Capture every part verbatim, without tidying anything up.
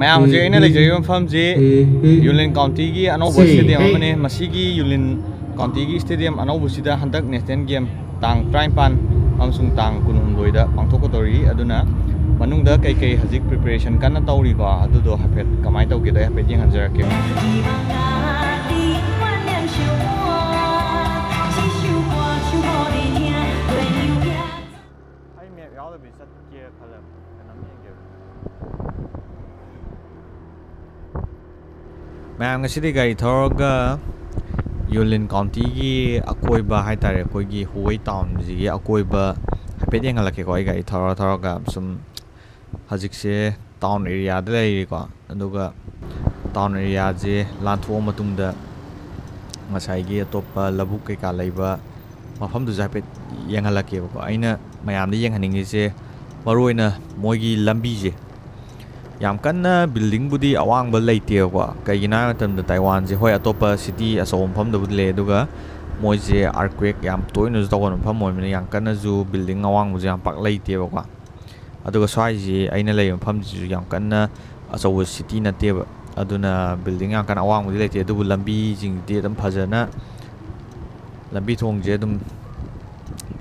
ꯃꯌꯥꯝ, ꯍꯧꯖꯤꯛ ꯑꯩꯅ ꯂꯩꯖꯔꯤꯕ ꯃꯐꯝꯁꯤ ꯌꯨꯂꯤꯟ ꯀꯥꯎꯟꯇꯤꯒꯤ ꯑꯅꯧꯕ ꯁ꯭ꯇꯦꯗꯤꯌꯝ ꯑꯃꯅꯤ꯫ ꯃꯁꯤꯒꯤ ꯌꯨꯂꯤꯟ ꯀꯥꯎꯟꯇꯤꯒꯤ ꯁ꯭ꯇꯦꯗꯤꯌꯝ ꯑꯅꯧꯕꯁꯤꯗ ꯍꯟꯗꯛ ꯅꯦꯁꯅꯦꯜ ꯒꯦꯝ ꯇꯥꯡ ꯇꯔꯥꯅꯤꯄꯥꯟ ꯑꯃꯁꯨꯡ ꯇꯥꯡ ꯀꯨꯟꯍꯨꯝꯗꯣꯏꯗ ꯄꯥꯡꯊꯣꯛꯀꯗꯧꯔꯤ꯫ ꯑꯗꯨꯅ ꯃꯅꯨꯡꯗ ꯀꯩꯀꯩ ꯍꯧꯖꯤꯛ ꯄ꯭ꯔꯤꯄꯦꯔꯦꯁꯟ ꯀꯟꯅ ꯇꯧꯔꯤꯀꯣ, ꯑꯗꯨꯗꯣ ꯍꯥꯏꯐꯦꯠ ꯀꯃꯥꯏꯅ ꯇꯧꯒꯦꯗꯣ ꯑꯩ ꯍꯥꯏꯐꯦꯠ ꯌꯦꯡꯍꯟꯖꯔꯛꯀꯦ꯫ ꯑꯩ ꯃꯦꯞ ꯌꯥꯎꯗꯕꯤ ꯆꯠꯀꯦ ꯈꯜꯂꯦ꯫ ꯀꯩꯅꯣꯝ ꯌꯦꯡꯒꯦ꯫ ꯃꯌꯥꯝ, ꯉꯁꯤꯗꯤ ꯒꯥꯔꯤ ꯊꯧꯔꯒ ꯌꯨꯂꯤꯟ ꯀꯥꯎꯟꯇꯤꯒꯤ ꯑꯀꯣꯏꯕ ꯍꯥꯏꯇꯥꯔꯦ, ꯑꯩꯈꯣꯏꯒꯤ ꯍꯨꯋꯦꯏ ꯇꯥꯎꯟꯁꯤꯒꯤ ꯑꯀꯣꯏꯕ ꯍꯥꯏꯐꯦꯠ ꯌꯦꯡꯍꯜꯂꯛꯀꯦꯀꯣ꯫ ꯑꯩ ꯒꯥꯔꯤ ꯊꯧꯔ ꯊꯧꯔꯒ ꯁꯨꯝ ꯍꯧꯖꯤꯛꯁꯦ ꯇꯥꯎꯟ ꯑꯦꯔꯤꯌꯥꯗ ꯂꯩꯔꯤꯀꯣ꯫ ꯑꯗꯨꯒ ꯇꯥꯎꯟ ꯑꯦꯔꯤꯌꯥꯁꯦ ꯂꯥꯟꯊꯣꯛꯑ ꯃꯇꯨꯡꯗ ꯉꯁꯥꯏꯒꯤ ꯑꯇꯣꯞꯄ ꯂꯧꯕꯨꯛ ꯀꯩꯀꯥ ꯂꯩꯕ ꯃꯐꯝꯗꯨꯁꯨ ꯍꯥꯏꯐꯦꯠ ꯌꯦꯡꯍꯜꯂꯛꯀꯦꯕꯀꯣ꯫ ꯑꯩꯅ ꯃꯌꯥꯝꯗ ꯌꯦꯡꯍꯟꯅꯤꯡꯉꯤꯁꯦ ꯃꯔꯨꯑꯣꯏꯅ ꯃꯣꯏꯒꯤ ꯂꯝꯕꯤꯁꯦ꯫ ꯌꯥꯝ ꯀꯟꯅ ꯕꯤꯜꯗꯤꯡꯕꯨꯗꯤ ꯑꯋꯥꯡꯕ ꯂꯩꯇꯦꯕꯀꯣ꯫ ꯀꯩꯒꯤꯅꯣ ꯍꯥꯏꯕ ꯃꯇꯝꯗ ꯇꯥꯏꯋꯥꯟꯁꯦ, ꯍꯣꯏ, ꯑꯇꯣꯞꯄ ꯁꯤꯇꯤ ꯑꯆꯧꯕ ꯃꯐꯝꯗꯕꯨꯗꯤ ꯂꯩ, ꯑꯗꯨꯒ ꯃꯣꯏꯁꯦ ꯑꯥꯔꯠꯀ꯭ꯋꯦꯛ ꯌꯥꯝ ꯇꯣꯏꯅꯁꯨ ꯇꯧꯒꯟꯕ ꯃꯐꯝ ꯑꯣꯏꯕꯅꯤꯅ ꯌꯥꯝ ꯀꯟꯅꯁꯨ ꯕꯤꯜꯗꯤꯡ ꯑꯋꯥꯡꯕꯁꯦ ꯌꯥꯝ ꯄꯥꯛ ꯂꯩꯇꯦꯕꯀꯣ꯫ ꯑꯗꯨꯒ ꯁ꯭ꯋꯥꯏꯁꯤ ꯑꯩꯅ ꯂꯩꯕ ꯃꯐꯝꯁꯤꯁꯨ ꯌꯥꯝ ꯀꯟꯅ ꯑꯆꯧꯕ ꯁꯤꯇꯤ ꯅꯠꯇꯦꯕ, ꯑꯗꯨꯅ ꯕꯤꯜꯗꯤꯡ ꯌꯥꯝ ꯀꯟꯅ ꯑꯋꯥꯡꯕꯗꯤ ꯂꯩꯇꯦ꯫ ꯑꯗꯨꯕꯨ ꯂꯝꯕꯤꯁꯤꯡꯗꯤ ꯑꯗꯨꯝ ꯐꯖꯅ, ꯂꯝꯕꯤ ꯊꯣꯡꯁꯦ ꯑꯗꯨꯝ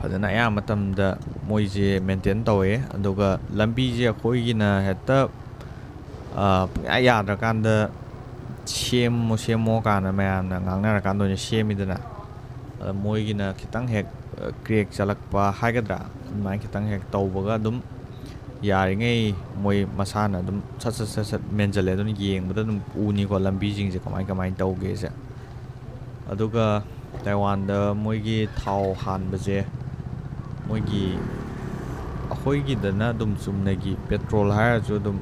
ꯐꯖꯅ ꯑꯌꯥꯝꯕ ꯃꯇꯝꯗ ꯃꯣꯏꯁꯦ ꯃꯦꯟꯇꯦꯟ ꯇꯧꯋꯦ꯫ ꯑꯗꯨꯒ ꯂꯝꯕꯤꯁꯦ ꯑꯩꯈꯣꯏꯒꯤꯅ ꯍꯦꯛꯇ, ꯑ, ꯄꯨꯡꯌꯥ ꯌꯥꯗ꯭ꯔꯀꯥꯟꯗ ꯁꯦꯝꯃꯣ ꯁꯦꯝꯃꯣ ꯀꯥꯟꯗ ꯃꯌꯥꯝꯅ ꯉꯥꯡꯅꯔꯀꯥꯟꯗ ꯑꯣꯏꯅ ꯁꯦꯝꯃꯤꯗꯅ꯫ ꯑꯗ ꯃꯣꯏꯒꯤꯅ ꯈꯤꯇꯪ ꯍꯦꯛ, ꯑ, ꯀ꯭ꯔꯦꯛ ꯆꯠꯂꯛꯄ ꯍꯥꯏꯒꯗ꯭ꯔꯥ, ꯑꯗꯨꯃꯥꯏꯅ ꯈꯤꯇꯪ ꯍꯦꯛ ꯇꯧꯕꯒ ꯑꯗꯨꯝ ꯌꯥꯔꯤꯉꯩ ꯃꯣꯏ ꯃꯁꯥꯅ ꯑꯗꯨꯝ ꯁꯠ ꯁꯠ ꯁꯠ ꯁꯠ ꯃꯦꯟꯁꯤꯜꯂꯦ꯫ ꯑꯗꯨꯝ ꯌꯦꯡꯕꯗ ꯑꯗꯨꯝ ꯎꯅꯤꯀꯣ ꯂꯝꯕꯤꯁꯤꯡꯁꯦ ꯀꯃꯥꯏ ꯀꯃꯥꯏꯅ ꯇꯧꯒꯦꯁꯦ꯫ ꯑꯗꯨꯒ ꯇꯥꯏꯋꯥꯟꯗ ꯃꯣꯏꯒꯤ ꯊꯥꯎ ꯍꯥꯟꯕꯁꯦ, ꯃꯣꯏꯒꯤ, ꯑꯩꯈꯣꯏꯒꯤꯗꯅ ꯑꯗꯨꯝ ꯆꯨꯝꯅꯒꯤ ꯄꯦꯇ꯭ꯔꯣꯜ ꯍꯥꯏꯔꯁꯨ ꯑꯗꯨꯝ,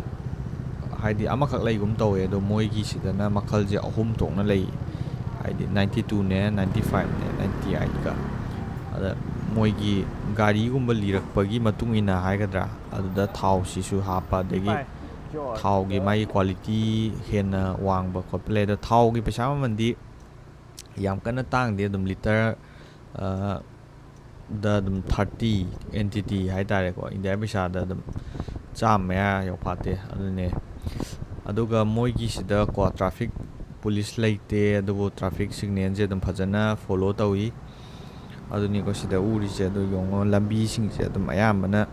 ꯍꯥꯏꯗꯤ, ꯑꯃꯈꯛ ꯂꯩꯒꯨꯝ ꯇꯧꯋꯦ꯫ ꯑꯗꯣ ꯃꯣꯏꯒꯤꯁꯤꯗꯅ ꯃꯈꯜꯁꯦ ꯑꯍꯨꯝ ꯊꯣꯛꯅ ꯂꯩ, ꯍꯥꯏꯗꯤ ninety two ꯅꯦ, ninety five ꯅꯦ, ninety eight ꯀ꯫ ꯑꯗ ꯃꯣꯏꯒꯤ ꯒꯥꯔꯤꯒꯨꯝꯕ ꯂꯤꯔꯛꯄꯒꯤ ꯃꯇꯨꯡ ꯏꯟꯅ ꯍꯥꯏꯒꯗ꯭ꯔꯥ, ꯑꯗꯨꯗ ꯊꯥꯎꯁꯤꯁꯨ ꯍꯥꯞꯄ, ꯑꯗꯒꯤ ꯊꯥꯎꯒꯤ ꯃꯥꯒꯤ ꯀ꯭ꯋꯥꯂꯤꯇꯤ ꯍꯦꯟꯅ ꯋꯥꯡꯕ ꯈꯣꯠꯄ ꯂꯩ꯫ ꯑꯗꯣ ꯊꯥꯎꯒꯤ ꯄꯩꯁꯥ ꯃꯃꯜꯗꯤ ꯌꯥꯝ ꯀꯟꯅ ꯇꯥꯡꯗꯦ, ꯑꯗꯨꯝ ꯂꯤꯇꯔ, ꯑ, ꯗ ꯑꯗꯨꯝ thirty N T T ꯍꯥꯏꯇꯥꯔꯦꯀꯣ, ꯏꯟꯗꯤꯌꯥ ꯄꯩꯁꯥꯗ ꯑꯗꯨꯝ ꯆꯥꯝꯃ ꯃꯌꯥ ꯌꯧꯐꯥꯠꯇꯦ꯫ ꯑꯗꯨꯅꯦ, ꯑꯗꯨꯒ ꯃꯣꯏꯒꯤꯁꯤꯗꯀꯣ traffic police ꯂꯩꯇꯦ, ꯑꯗꯨꯕꯨ traffic signalꯁꯦ ꯑꯗꯨꯝ ꯐꯖꯅ follow ꯇꯧꯏ꯫ ꯑꯗꯨꯅꯤꯀꯣ ꯁꯤꯗ ꯎꯔꯤꯁꯦ꯫ ꯑꯗꯨ ꯌꯦꯡꯉꯣ, ꯂꯝꯕꯤꯁꯤꯡꯁꯦ ꯑꯗꯨꯝ ꯑꯌꯥꯝꯕꯅ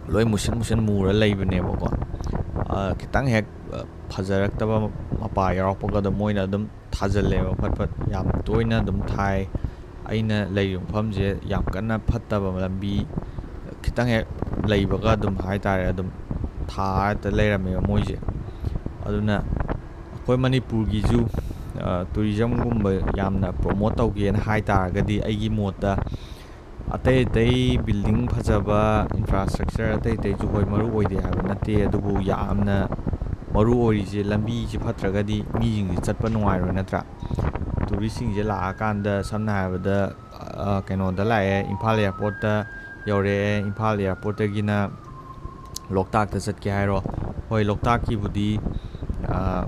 ꯂꯣꯏ ꯃꯨꯁꯤꯟ ꯃꯨꯁꯤꯟ ꯃꯨꯔ ꯂꯩꯕꯅꯦꯕꯀꯣ꯫ ꯑ, ꯈꯤꯇꯪ ꯍꯦꯛ, ꯑ, ꯐꯖꯔꯛꯇꯕ ꯃꯄꯥ ꯌꯥꯎꯔꯛꯄꯒ ꯑꯗꯨꯝ ꯃꯣꯏꯅ ꯑꯗꯨꯝ ꯊꯥꯖꯤꯜꯂꯦꯕ ꯐꯠ ꯐꯠ꯫ ꯌꯥꯝ ꯇꯣꯏꯅ ꯑꯗꯨꯝ ꯊꯥꯏ꯫ ꯑꯩꯅ ꯂꯩꯔꯤꯕ ꯃꯐꯝꯁꯦ ꯌꯥꯝ ꯀꯟꯅ ꯐꯠꯇꯕ ꯂꯝꯕꯤ ꯈꯤꯇꯪ ꯍꯦꯛ ꯂꯩꯕꯒ ꯑꯗꯨꯝ ꯍꯥꯏꯇꯥꯔꯦ, ꯑꯗꯨꯝ ꯊꯥꯔ ꯍꯦꯛꯇ ꯂꯩꯔꯝꯃꯦꯕ ꯃꯣꯏꯁꯦ꯫ ꯑꯗꯨꯅ ꯑꯩꯈꯣꯏ ꯃꯅꯤꯄꯨꯔꯒꯤꯁꯨ, ꯑ, tourismꯒꯨꯝꯕ ꯌꯥꯝꯅ promote ꯇꯧꯒꯦꯅ ꯍꯥꯏ ꯇꯥꯔꯒꯗꯤ, ꯑꯩꯒꯤ ꯃꯣꯠꯇ ꯑꯇꯩ ꯑꯇꯩ building ꯐꯖꯕ, infrastructure ꯑꯇꯩ ꯑꯇꯩꯁꯨ ꯍꯣꯏ ꯃꯔꯨ ꯑꯣꯏꯗꯦ ꯍꯥꯏꯕ ꯅꯠꯇꯦ, ꯑꯗꯨꯕꯨ ꯌꯥꯝꯅ ꯃꯔꯨ ꯑꯣꯏꯔꯤꯁꯦ ꯂꯝꯕꯤꯁꯦ ꯐꯠꯇ꯭ꯔꯒꯗꯤ ꯃꯤꯁꯤꯡꯁꯦ ꯆꯠꯄ ꯅꯨꯡꯉꯥꯏꯔꯣꯏ, ꯅꯠꯇ꯭ꯔꯥ? Touristꯁꯤꯡꯁꯦ ꯂꯥꯛꯑꯀꯥꯟꯗ ꯁꯝꯅ ꯍꯥꯏꯔꯕꯗ, ꯑ, ꯀꯩꯅꯣꯗ ꯂꯥꯛꯑꯦ, ꯏꯝꯐꯥꯜ airportꯇ ꯌꯧꯔꯛꯑꯦ, ꯏꯝꯐꯥꯜ airportꯇꯒꯤꯅ ꯂꯣꯛꯇꯥꯛꯇ ꯆꯠꯀꯦ ꯍꯥꯏꯔꯣ, ꯍꯣꯏ ꯂꯣꯛꯇꯥꯛꯀꯤꯕꯨꯗꯤ, ꯑ,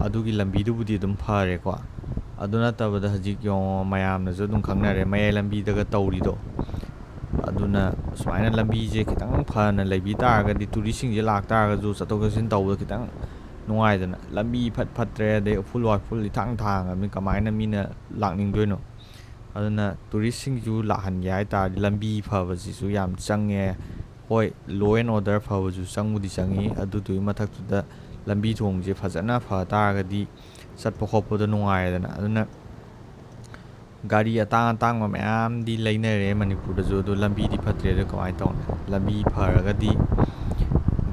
ꯑꯗꯨꯒꯤ ꯂꯝꯕꯤꯗꯨꯕꯨꯗꯤ ꯑꯗꯨꯝ ꯐꯔꯦꯀꯣ꯫ ꯑꯗꯨ ꯅꯠꯇꯕꯗ ꯍꯧꯖꯤꯛ ꯌꯦꯡꯉꯣ, ꯃꯌꯥꯝꯅꯁꯨ ꯑꯗꯨꯝ ꯈꯪꯅꯔꯦ ꯃꯌꯥꯏ ꯂꯝꯕꯤꯗꯒ ꯇꯧꯔꯤꯗꯣ꯫ ꯑꯗꯨꯅ ꯁꯨꯃꯥꯏꯅ ꯂꯝꯕꯤꯁꯦ ꯈꯤꯇꯪ ꯐꯅ ꯂꯩꯕꯤ ꯇꯥꯔꯒꯗꯤ touristꯁꯤꯡꯁꯦ ꯂꯥꯛꯇꯥꯔꯒꯁꯨ ꯆꯠꯊꯣꯛ ꯆꯠꯁꯤꯟ ꯇꯧꯕꯗ ꯈꯤꯇꯪ ꯅꯨꯡꯉꯥꯏꯗꯅ꯫ ꯂꯝꯕꯤ ꯐꯠ ꯐꯠꯇ꯭ꯔꯦ, ꯑꯗꯩ ꯎꯐꯨꯜ ꯋꯥꯏꯐꯨꯜ ꯏꯊꯥꯡ ꯊꯥꯡꯉꯕꯅꯤ, ꯀꯃꯥꯏꯅ ꯃꯤꯅ ꯂꯥꯛꯅꯤꯡꯗꯣꯏꯅꯣ? ꯑꯗꯨꯅ touristꯁꯤꯡꯁꯨ ꯂꯥꯛꯍꯟꯒꯦ ꯍꯥꯏ ꯇꯥꯔꯗꯤ ꯂꯝꯕꯤ ꯐꯕꯁꯤꯁꯨ ꯌꯥꯝ ꯆꯪꯉꯦ꯫ ꯍꯣꯏ, law and order ꯐꯕꯁꯨ ꯆꯪꯕꯨꯗꯤ ꯆꯪꯉꯤ, ꯑꯗꯨꯗꯨꯒꯤ ꯃꯊꯛꯇꯨꯗ ꯂꯝꯕꯤ ꯊꯣꯡꯁꯦ ꯐꯖꯅ ꯐ ꯇꯥꯔꯒꯗꯤ ꯆꯠꯄ ꯈꯣꯠꯄꯗꯣ ꯅꯨꯡꯉꯥꯏꯔꯦꯗꯅ꯫ ꯑꯗꯨꯅ ꯒꯥꯔꯤ ꯑꯇꯥꯡ ꯑꯇꯥꯡꯕ ꯃꯌꯥꯝꯗꯤ ꯂꯩꯅꯔꯦ ꯃꯅꯤꯄꯨꯔꯗꯁꯨ, ꯑꯗꯣ ꯂꯝꯕꯤꯗꯤ ꯐꯠꯇ꯭ꯔꯦ꯫ ꯑꯗꯣ ꯀꯃꯥꯏꯅ ꯇꯧꯅꯤ? ꯂꯝꯕꯤ ꯐꯔꯒꯗꯤ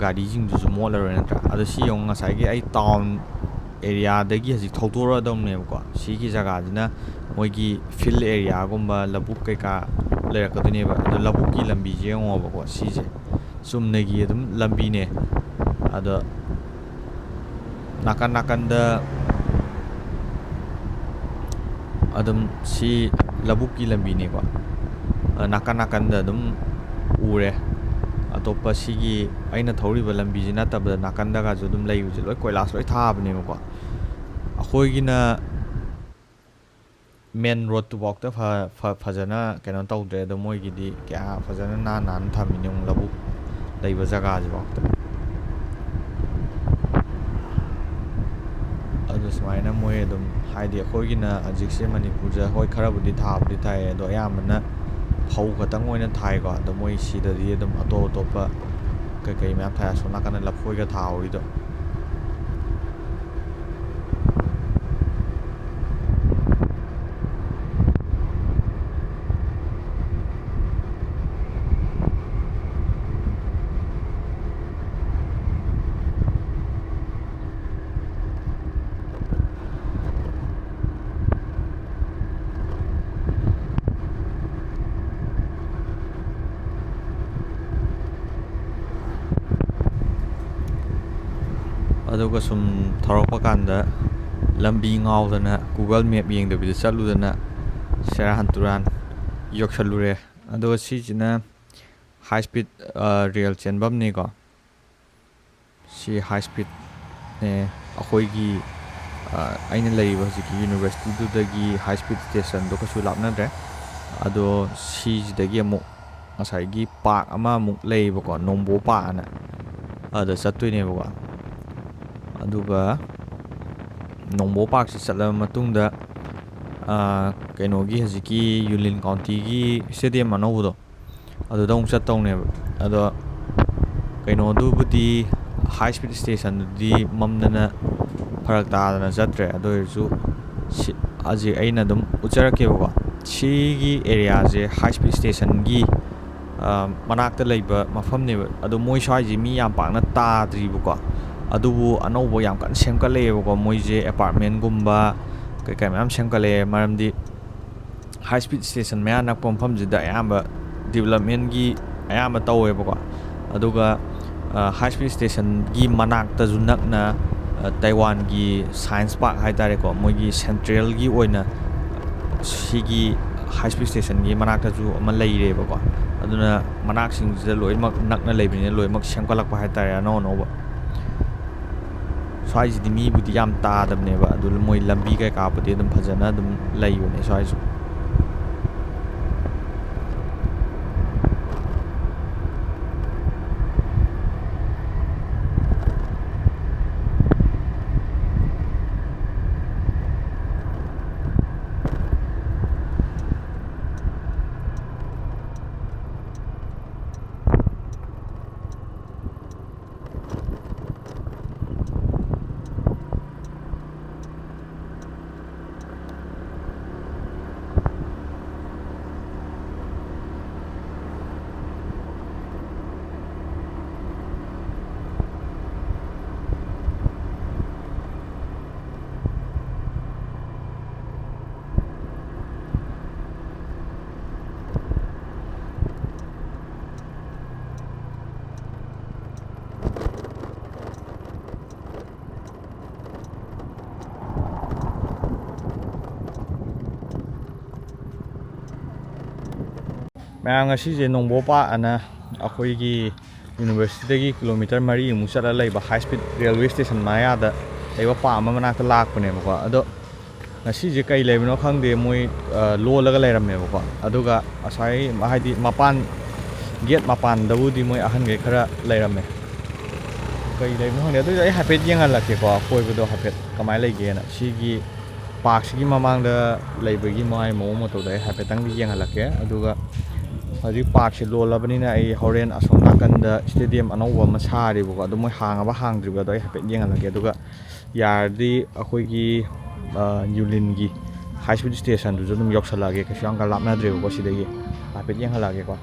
ꯒꯥꯔꯤꯁꯤꯡꯗꯨꯁꯨ ꯃꯣꯠꯂꯔꯣꯏ, ꯅꯠꯇ꯭ꯔꯥ? ꯑꯗꯣ ꯁꯤ ꯌꯦꯡꯉꯨ, ꯉꯁꯥꯏꯒꯤ ꯑꯩ town areaꯗꯒꯤ ꯍꯧꯖꯤꯛ ꯊꯧꯗꯣꯔꯛꯑꯗꯧꯅꯦꯕꯀꯣ꯫ ꯁꯤꯒꯤ ꯖꯒꯥꯁꯤꯅ ꯃꯣꯏꯒꯤ field areaꯒꯨꯝꯕ, ꯂꯧꯕꯨꯛ ꯀꯩꯀꯥ ꯂꯩꯔꯛꯀꯗꯣꯏꯅꯦꯕ꯫ ꯑꯗꯣ ꯂꯧꯕꯨꯛꯀꯤ ꯂꯝꯕꯤꯁꯦ ꯌꯦꯡꯉꯣꯕꯀꯣ, ꯁꯤꯁꯦ ꯆꯨꯝꯅꯒꯤ ꯑꯗꯨꯝ ꯂꯝꯕꯤꯅꯦ꯫ ꯑꯗꯣ ꯅꯥꯀꯟ ꯅꯥꯀꯟꯗ ꯑꯗꯨꯝ ꯁꯤ ꯂꯧꯕꯨꯛꯀꯤ ꯂꯝꯕꯤꯅꯤꯀꯣ꯫ ꯑ, ꯅꯥꯀꯟ ꯅꯥꯀꯟꯗ ꯑꯗꯨꯝ ꯎꯔꯦ꯫ ꯑꯇꯣꯞꯄ ꯁꯤꯒꯤ ꯑꯩꯅ ꯊꯧꯔꯤꯕ ꯂꯝꯕꯤꯁꯤ ꯅꯠꯇꯕꯗ ꯅꯥꯀꯟꯗꯒꯁꯨ ꯑꯗꯨꯝ ꯂꯩꯕꯁꯦ ꯂꯣꯏ ꯀꯣꯏꯂꯥꯁ ꯂꯣꯏ ꯊꯥꯕꯅꯦꯕꯀꯣ꯫ ꯑꯩꯈꯣꯏꯒꯤꯅ main roadꯇꯨꯐꯥꯎꯗ ꯐ-, ꯐ-, ꯐꯖꯅ ꯀꯩꯅꯣ ꯇꯧꯗ꯭ꯔꯦ꯫ ꯑꯗꯣ ꯃꯣꯏꯒꯤꯗꯤ ꯀꯌꯥ ꯐꯖꯅ ꯅꯥꯟ ꯅꯥꯟꯅ ꯊꯝꯃꯤꯅꯦ, ꯑꯃꯨꯛ ꯂꯧꯕꯨꯛ ꯂꯩꯕ ꯖꯒꯥꯁꯤꯐꯥꯎꯗ꯫ ꯑꯗꯨꯃꯥꯏꯅ ꯃꯣꯏ ꯑꯗꯨꯝ, ꯍꯥꯏꯗꯤ ꯑꯩꯈꯣꯏꯒꯤꯅ ꯍꯧꯖꯤꯛꯁꯦ ꯃꯅꯤꯄꯨꯔꯗ ꯍꯣꯏ ꯈꯔꯕꯨꯗꯤ ꯊꯥꯕꯨꯗꯤ ꯊꯥꯏ, ꯑꯗꯣ ꯑꯌꯥꯝꯕꯅ ꯐꯧ ꯈꯛꯇꯪ ꯑꯣꯏꯅ ꯊꯥꯏꯀꯣ꯫ ꯑꯗꯣ ꯃꯣꯏ ꯁꯤꯗꯗꯤ ꯑꯗꯨꯝ ꯑꯇꯣꯞ ꯑꯇꯣꯞꯄ ꯀꯩꯀꯩ ꯃꯌꯥꯝ ꯊꯥꯏ, ꯑꯁꯣꯝ ꯅꯥꯀꯟꯗ ꯂꯐꯣꯏꯒ ꯊꯥꯍꯧꯔꯤꯗꯣ꯫ ꯑꯗꯨꯒ ꯁꯨꯝ ꯊꯧꯔꯛꯄ ꯀꯥꯟꯗ ꯂꯝꯕꯤ ꯉꯥꯎꯗꯅ Google Map ꯌꯦꯡꯗꯕꯤꯗ ꯆꯠꯂꯨꯗꯅ ꯁꯦꯔꯥꯟ ꯇꯨꯔꯥꯟ ꯌꯧꯁꯜꯂꯨꯔꯦ꯫ ꯑꯗꯨꯒ ꯁꯤꯁꯤꯅ high speed, ꯑ, rail ꯆꯦꯟꯐꯝꯅꯤꯀꯣ꯫ ꯁꯤ high speedꯅꯦ꯫ ꯑꯩꯈꯣꯏꯒꯤ, ꯑ, ꯑꯩꯅ ꯂꯩꯔꯤꯕ ꯍꯧꯖꯤꯛꯀꯤ universityꯗꯨꯗꯒꯤ high speed stationꯗꯣ ꯀꯩꯁꯨ ꯂꯥꯞꯅꯗ꯭ꯔꯦ꯫ ꯑꯗꯣ ꯁꯤꯁꯤꯗꯒꯤ ꯑꯃꯨꯛ ꯉꯁꯥꯏꯒꯤ park ꯑꯃꯃꯨꯛ ꯂꯩꯌꯦꯕꯀꯣ, ꯅꯣꯡꯕꯣ park ꯑꯅ, ꯑꯗ ꯆꯠꯇꯣꯏꯅꯦꯕꯀꯣ꯫ ꯑꯗꯨꯒ ꯅꯣꯡꯕꯣ parkꯁꯤ ꯆꯠꯂꯕ ꯃꯇꯨꯡꯗ, ꯑ, ꯀꯩꯅꯣꯒꯤ ꯍꯧꯖꯤꯛꯀꯤ Yulin Countyꯒꯤ stadium ꯑꯅꯧꯕꯗꯣ, ꯑꯗꯨꯗ ꯑꯃꯨꯛ ꯆꯠꯇꯧꯅꯦꯕ꯫ ꯑꯗꯣ ꯀꯩꯅꯣꯗꯨꯕꯨꯗꯤ, high speed stationꯗꯨꯗꯤ ꯃꯝꯗꯅ ꯐꯔꯛ ꯇꯥꯗꯅ ꯆꯠꯇ꯭ꯔꯦ꯫ ꯑꯗꯨ ꯑꯣꯏꯔꯁꯨ ꯁꯤ, ꯍꯧꯖꯤꯛ ꯑꯩꯅ ꯑꯗꯨꯝ ꯎꯠꯆꯔꯛꯀꯦꯕꯀꯣ꯫ ꯁꯤꯒꯤ areaꯁꯦ high speed stationꯒꯤ, ꯑ, ꯃꯅꯥꯛꯇ ꯂꯩꯕ ꯃꯐꯝꯅꯦꯕ꯫ ꯑꯗꯣ ꯃꯣꯏ ꯁ꯭ꯋꯥꯏꯁꯦ ꯃꯤ ꯌꯥꯝ ꯄꯥꯛꯅ ꯇꯥꯗ꯭ꯔꯤꯕꯀꯣ꯫ ꯑꯗꯨꯕꯨ ꯑꯅꯧꯕ ꯌꯥꯝ ꯀꯟꯅ ꯁꯦꯝꯒꯠꯂꯛꯑꯦꯕꯀꯣ꯫ ꯃꯣꯏꯁꯦ apartmentꯒꯨꯝꯕ ꯀꯩꯀꯥ ꯃꯌꯥꯝ ꯁꯦꯝꯒꯠꯂꯛꯑꯦ꯫ ꯃꯔꯝꯗꯤ high speed station ꯃꯌꯥ ꯅꯛꯄ ꯃꯐꯝꯁꯤꯗ ꯑꯌꯥꯝꯕ developmentꯒꯤ ꯑꯌꯥꯝꯕ ꯇꯧꯋꯦꯕꯀꯣ꯫ ꯑꯗꯨꯒ, ꯑ, high speed stationꯒꯤ ꯃꯅꯥꯛꯇꯁꯨ ꯅꯛꯅ, ꯑ, ꯇꯥꯏꯋꯥꯟꯒꯤ science park ꯍꯥꯏ ꯇꯥꯔꯦꯀꯣ, ꯃꯣꯏꯒꯤ centralꯒꯤ ꯑꯣꯏꯅ ꯁꯤꯒꯤ high speed stationꯒꯤ ꯃꯅꯥꯛꯇꯁꯨ ꯑꯃ ꯂꯩꯔꯦꯕꯀꯣ꯫ ꯑꯗꯨꯅ ꯃꯅꯥꯛꯁꯤꯡꯁꯤꯗ ꯂꯣꯏꯅꯃꯛ ꯅꯛꯅ ꯂꯩꯕꯅꯤꯅ ꯂꯣꯏꯅꯃꯛ ꯁꯦꯝꯒꯠꯂꯛꯄ ꯍꯥꯏ ꯇꯥꯔꯦ, ꯑꯅꯧ ꯑꯅꯧꯕ꯫ ꯁ꯭ꯋꯥꯏꯁꯤꯗꯤ ꯃꯤꯕꯨꯗꯤ ꯌꯥꯝ ꯇꯥꯗꯕꯅꯦꯕ, ꯑꯗꯨ ꯃꯣꯏ ꯂꯝꯕꯤ ꯀꯩꯀꯥꯕꯨꯗꯤ ꯑꯗꯨꯝ ꯐꯖꯅ ꯑꯗꯨꯝ ꯂꯩꯕꯅꯦ ꯁ꯭ꯋꯥꯏꯁꯨ꯫ ꯃꯌꯥꯝ, ꯉꯁꯤꯁꯦ ꯅꯣꯡꯕꯣ ꯄꯥꯛ ꯑꯅ ꯑꯩꯈꯣꯏꯒꯤ ꯌꯨꯅꯤꯚꯔꯁꯤꯇꯤꯗꯒꯤ ꯀꯤꯂꯣꯃꯤꯇꯔ ꯃꯔꯤꯃꯨꯛ ꯆꯠꯂ ꯂꯩꯕ ꯍꯥꯏ ꯁ꯭ꯄꯤꯗ ꯔꯦꯜꯋꯦ ꯁ꯭ꯇꯦꯁꯟ ꯃꯌꯥꯗ ꯂꯩꯕ ꯄꯥꯛ ꯑꯃ ꯃꯅꯥꯛꯇ ꯂꯥꯛꯄꯅꯦꯕꯀꯣ꯫ ꯑꯗꯣ ꯉꯁꯤꯁꯦ ꯀꯩ ꯂꯩꯕꯅꯣ ꯈꯪꯗꯦ, ꯃꯣꯏ, ꯑ, ꯂꯣꯜꯂꯒ ꯂꯩꯔꯝꯃꯦꯕꯀꯣ꯫ ꯑꯗꯨꯒ ꯉꯁꯥꯏ, ꯍꯥꯏꯗꯤ, ꯃꯄꯥꯟ, ꯒꯦꯠ ꯃꯄꯥꯟꯗꯕꯨꯗꯤ ꯃꯣꯏ ꯑꯍꯟꯈꯩ ꯈꯔ ꯂꯩꯔꯝꯃꯦ꯫ ꯀꯩ ꯂꯩꯕꯅꯣ ꯈꯪꯗꯦ, ꯑꯗꯨꯏꯁꯨ ꯑꯩ ꯍꯥꯏꯐꯦꯠ ꯌꯦꯡꯍꯜꯂꯛꯀꯦꯀꯣ, ꯑꯀꯣꯏꯕꯗꯣ ꯍꯥꯏꯐꯦꯠ ꯀꯃꯥꯏꯅ ꯂꯩꯒꯦꯅ꯫ ꯁꯤꯒꯤ ꯄꯥꯔꯛꯁꯤꯒꯤ ꯃꯃꯥꯡꯗ ꯂꯩꯕꯒꯤ ꯃꯥꯒꯤ ꯃꯑꯣꯡ ꯃꯇꯧꯗꯣ ꯑꯩ ꯍꯥꯏꯐꯦꯠꯇꯪꯗꯤ ꯌꯦꯡꯍꯜꯂꯛꯀꯦ꯫ ꯑꯗꯨꯒ ꯍꯧꯖꯤꯛ ꯄꯥꯔꯛꯁꯦ ꯂꯣꯜꯂꯕꯅꯤꯅ ꯑꯩ ꯍꯣꯔꯦꯟ ꯑꯁꯣꯝ ꯅꯥꯀꯟꯗ ꯁ꯭ꯇꯦꯗꯤꯌꯝ ꯑꯅꯧꯕ ꯑꯃ ꯁꯥꯔꯤꯕꯀꯣ, ꯑꯗꯨ ꯃꯣꯏ ꯍꯥꯡꯉꯕ ꯍꯥꯡꯗ꯭ꯔꯤꯕꯗꯣ ꯑꯩ ꯍꯥꯏꯐꯦꯠ ꯌꯦꯡꯍꯜꯂꯛꯀꯦ꯫ ꯑꯗꯨꯒ ꯌꯥꯔꯗꯤ ꯑꯩꯈꯣꯏꯒꯤ, ꯑ, ꯌꯨꯂꯤꯟꯒꯤ ꯍꯥꯏ ꯁ꯭ꯄꯤꯗ ꯁ꯭ꯇꯦꯁꯟꯗꯨꯁꯨ ꯑꯗꯨꯝ ꯌꯧꯁꯜꯂꯛꯑꯒꯦ꯫ ꯀꯩꯁꯨ ꯌꯥꯝ ꯀꯟꯅ ꯂꯥꯞꯅꯗ꯭ꯔꯦꯕꯀꯣ ꯁꯤꯗꯒꯤ꯫ ꯍꯥꯏꯐꯦꯠ ꯌꯦꯡꯍꯜꯂꯛꯑꯒꯦꯀꯣ꯫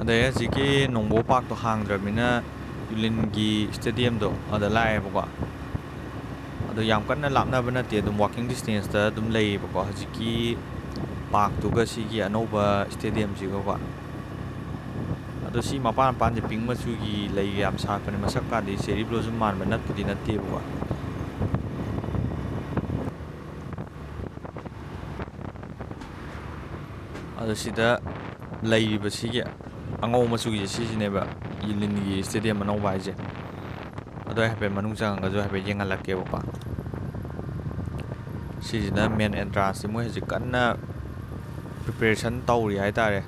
ꯑꯗꯩ ꯍꯧꯖꯤꯛꯀꯤ ꯅꯣꯡꯕꯣ ꯄꯥꯔꯛꯇꯣ ꯍꯥꯡꯗ꯭ꯔꯕꯅꯤꯅ ꯌꯨꯂꯤꯟꯒꯤ ꯁ꯭ꯇꯦꯗꯤꯌꯝꯗꯣ ꯑꯗ ꯂꯥꯛꯑꯦꯕꯀꯣ꯫ ꯑꯗꯣ ꯌꯥꯝ ꯀꯟꯅ ꯂꯥꯞꯅꯕ ꯅꯠꯇꯦ, ꯑꯗꯨꯝ ꯋꯥꯀꯤꯡ ꯗꯤꯁꯇꯦꯟꯁꯇ ꯑꯗꯨꯝ ꯂꯩꯌꯦꯕꯀꯣ꯫ ꯍꯧꯖꯤꯛꯀꯤ ꯄꯥꯔꯛꯇꯨꯒ ꯁꯤꯒꯤ ꯑꯅꯧꯕ ꯁ꯭ꯇꯦꯗꯤꯌꯝꯁꯤꯒꯀꯣ꯫ ꯑꯗꯣ ꯁꯤ ꯃꯄꯥꯟ ꯃꯄꯥꯟꯁꯦ ꯄꯤꯡ ꯃꯆꯨꯒꯤ ꯂꯩꯒ ꯌꯥꯝ ꯁꯥꯠꯄꯅꯦ꯫ ꯃꯁꯛꯀꯥꯗꯤ ꯆꯦꯔꯤ ꯕ꯭ꯂꯣꯖꯝ ꯃꯥꯟꯕ ꯅꯠꯄꯨꯗꯤ ꯅꯠꯇꯦꯕꯀꯣ꯫ ꯑꯗꯣ ꯁꯤꯗ ꯂꯩꯔꯤꯕ ꯁꯤꯒꯤ ꯑꯉꯧꯕ ꯃꯆꯨꯒꯤꯁꯦ ꯁꯤꯁꯤꯅꯦꯕ ꯌꯨꯂꯤꯟꯒꯤ ꯁ꯭ꯇꯦꯗꯤꯌꯝ ꯑꯅꯧꯕ ꯍꯥꯏꯁꯦ꯫ ꯑꯗꯣ ꯑꯩ ꯍꯥꯏꯐꯦꯠ ꯃꯅꯨꯡ ꯆꯪꯉꯒꯁꯨ ꯍꯥꯏꯐꯦꯠ ꯌꯦꯡꯍꯜꯂꯛꯀꯦꯕꯀꯣ꯫ ꯁꯤꯁꯤꯅ ꯃꯦꯟ ꯑꯦꯟꯇ꯭ꯔꯥꯟꯁꯁꯤ꯫ ꯃꯣꯏ ꯍꯧꯖꯤꯛ ꯀꯟꯅ ꯄ꯭ꯔꯤꯄꯦꯔꯦꯁꯟ ꯇꯧꯔꯤ ꯍꯥꯏꯇꯥꯔꯦ꯫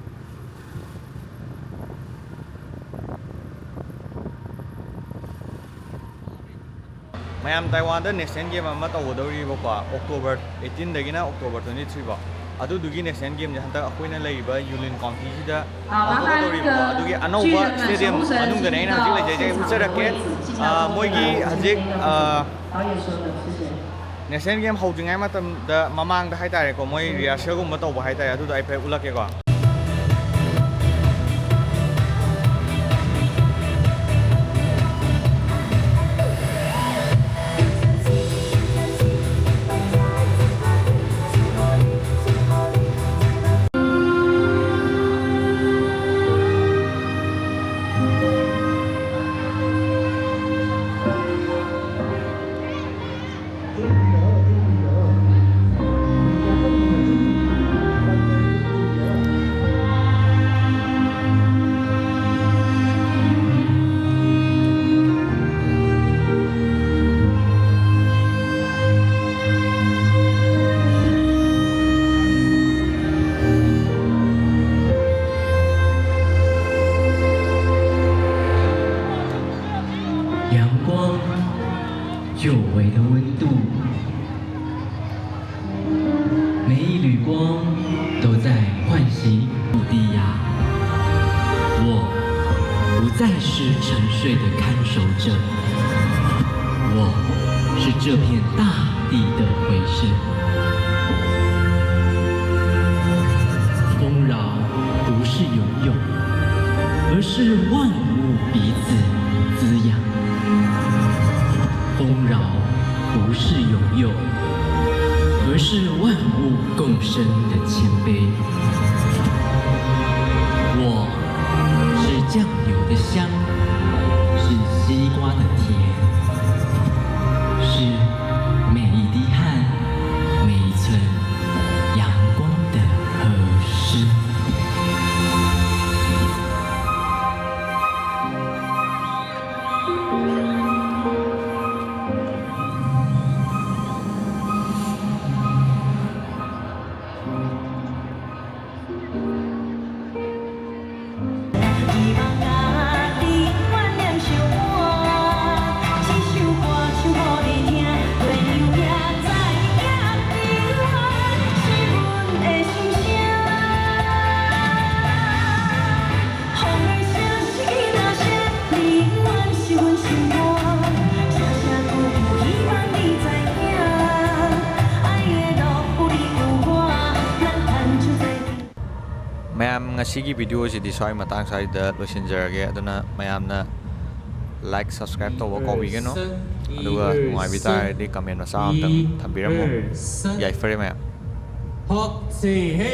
ꯃꯌꯥꯝ, ꯇꯥꯏꯋꯥꯟꯗ ꯅꯦꯁꯅꯦꯜ ꯒꯦꯝ ꯑꯃ ꯇꯧꯒꯗꯧꯔꯤꯕꯀꯣ, ꯑꯣꯛꯇꯣꯕꯔ ꯑꯩꯠꯇꯤꯟꯗꯒꯤꯅ ꯑꯣꯛꯇꯣꯕꯔ ꯇ꯭ꯋꯦꯟꯇꯤ ꯊ꯭ꯔꯤ ꯐꯥꯎ꯫ ꯑꯗꯨꯗꯨꯒꯤ ꯅꯦꯁꯅꯦꯜ ꯒꯦꯝꯁꯦ ꯍꯟꯗꯛ ꯑꯩꯈꯣꯏꯅ ꯂꯩꯔꯤꯕ ꯌꯨꯂꯤꯟ ꯀꯥꯎꯟꯇꯤꯁꯤꯗ ꯄꯥꯡꯊꯣꯛꯀꯗꯧꯔꯤꯕꯀꯣ꯫ ꯑꯗꯨꯒꯤ ꯑꯅꯧꯕ ꯁ꯭ꯇꯦꯗꯤꯌꯝ ꯃꯅꯨꯡꯗꯅꯦ ꯑꯩꯅ ꯍꯧꯖꯤꯛ ꯂꯩꯖꯩꯁꯦ꯫ ꯑꯩ ꯎꯠꯆꯔꯛꯀꯦ꯫ ꯑ, ꯃꯣꯏꯒꯤ ꯍꯧꯖꯤꯛ, ꯑ, ꯅꯦꯁꯅꯦꯜ ꯒꯦꯝ ꯍꯧꯗ꯭ꯔꯤꯉꯩ ꯃꯇꯝꯗ, ꯃꯃꯥꯡꯗ ꯍꯥꯏꯇꯥꯔꯦꯀꯣ, ꯃꯣꯏ ꯔꯤꯍꯔꯁꯦꯜꯒꯨꯝꯕ ꯇꯧꯕ ꯍꯥꯏꯇꯥꯔꯦ, ꯑꯗꯨꯗꯣ ꯑꯩ ꯍꯥꯏꯐꯦꯠ ꯎꯠꯂꯛꯀꯦꯀꯣ꯫ 阳光，久违的温度。每一缕光都在唤醒土地呀。我不再是沉睡的看守者，我是这片大地的回声。丰饶不是拥有，而是万物彼此滋养。丰饶不是拥有，而是万物共生的谦卑。我是酱油的香，是西瓜的甜，是每一滴汗、每一寸阳光的和煦。 ꯃꯌꯥꯝ, ꯉꯁꯤꯒꯤ video ꯁꯤꯗꯤ ꯁ꯭ꯋꯥꯏ ꯃꯇꯥꯡ ꯁ꯭ꯋꯥꯏꯗ ꯂꯣꯏꯁꯤꯟꯖꯔꯒꯦ꯫ ꯑꯗꯨꯅ ꯃꯌꯥꯝꯅ like, subscribe ꯇꯧꯕ ꯀꯥꯎꯕꯤꯒꯅꯨ꯫ ꯑꯗꯨꯒ ꯅꯨꯡꯉꯥꯏꯕꯤ ꯇꯥꯔꯗꯤ comment ꯃꯆꯥ ꯑꯝꯇꯪ ꯊꯝꯕꯤꯔꯝꯃꯨ꯫ ꯌꯥꯏꯐꯔꯦ ꯃꯌꯥꯝ꯫ ꯍꯣꯞ ꯁꯦ ꯍꯦ꯫